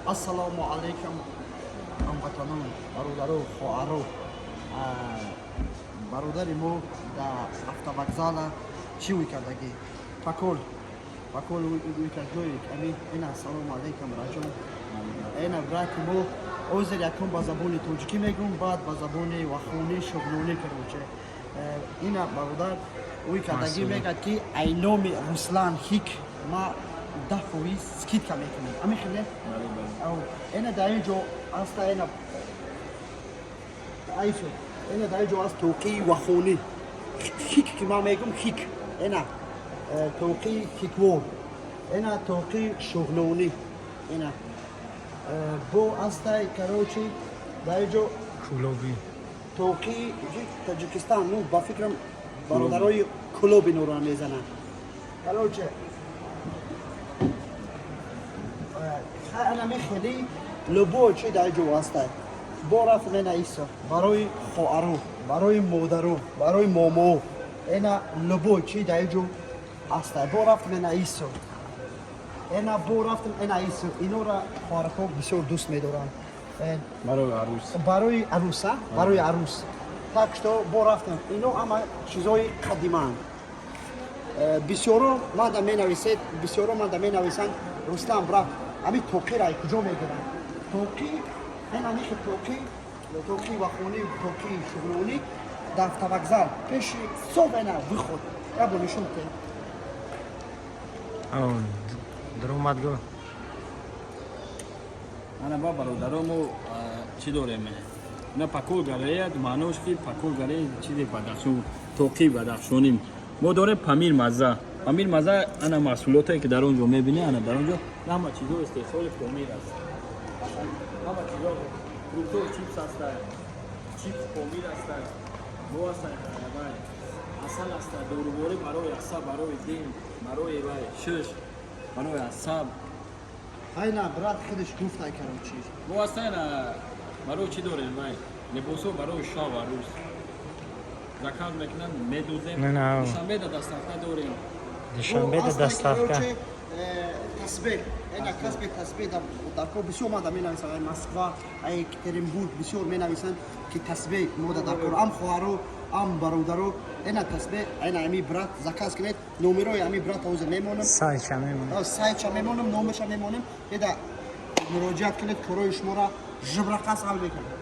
Ассалому алайкум, ҳамватанон, бародару хоҳару. Бародари мо дар автовокзала чӣ ӯй кардагӣ, пакол, пакол ӯй кард, ҷои ами. Ина, ассалому алайкум, раҷон. Ина, брати мо. Ҳозир якум ба забони тоҷикӣ мегӯм, баъд ба забони вахонӣ, шуғнонӣ. Короче, ина бародар ӯй кардагӣ, мегӯяд, ки ай номи Руслан Хик ма 10% скидка мекунем. Ами хеле ина дар ин ҷо аста, ина айсо, ина дар ин ҷо аст тоқии вахонӣ, хик, ки ман мегӯм хик. Ина тоқии хиквор, ина тоқии шуғнонӣ, ина бо астай. Короче, дар ин ҷо Кулоби. Тоқии Тоҷикистон. Ну, ба фикрам, бародарои клуби нуро мезананд. Короче, анами хеле любой чи дар ҷо ҳастай. Бо рафтем, ина исо, барои хоҳару, барои модару, барои момоу, ина любой чи дар ҷо ҳастай. Бо рафтем, ина исо, ина бо рафтем, ина исо. Инора хоҳаракҳо бисёр дӯст медоранд. Барои арӯс. Барои арӯса, барои арӯс. Так что бо рафтем, ино ҳама чизҳои қадимаанд. Бисёро манда менависед, бисёро манда менависанд: «Рустам, брат, ҳами тоқира куҷо мегиранд?» Тоқи, ин амихи тоқи, тоқи вахонӣ, тоқи шуғнонӣ дар автовокзал пеши соб, ина выход, я бо нишон кун. Даромадгоҳ. Ана ба бародаро, мо чӣ дорем? Ина пакол галерея, маънош ки пакол галерея чизи Бадахшон, тоқи бадахшоним мо дорем. Памир мазза, Памир мазза. Ана маҳсулотое, ки дар он ҷо мебинӣ, ана дар он ҷо ҳама чизо истеҳсоли Помир аст. Ҳама чизо, фрукто, чипс аста, чипс Помир аста, бо аста, вай, асал аста, доруворӣ барои асаб, барои дил, барои вай шиш, барои асаб. Айна брат худаш гуфта, короче. Мо аста, ина барои чӣ дорем, вай, либосҳо барои шоҳ, арӯс заказ мекунанд, медузем. Не, не. Душанбе да доставка дорем. Душанбе да доставка. Тасбеҳ, ина касби тасбеҳ дар кор. Бисёр мада менависанд, ай Москва, ай Екатеринбург бисёр менависанд, ки тасбеҳ мода дар кор, ам хоҳаро, ам бародаро. Ина тасбеҳ, ина ами брат заказ кунед. Номерои ами брат ҳозир мемонам. Сайтша мемонад. Сайтша мемонам, номерша мемонам. Еда муроҷиат кунед, корои шуморо жибрақас ҳал мекунад.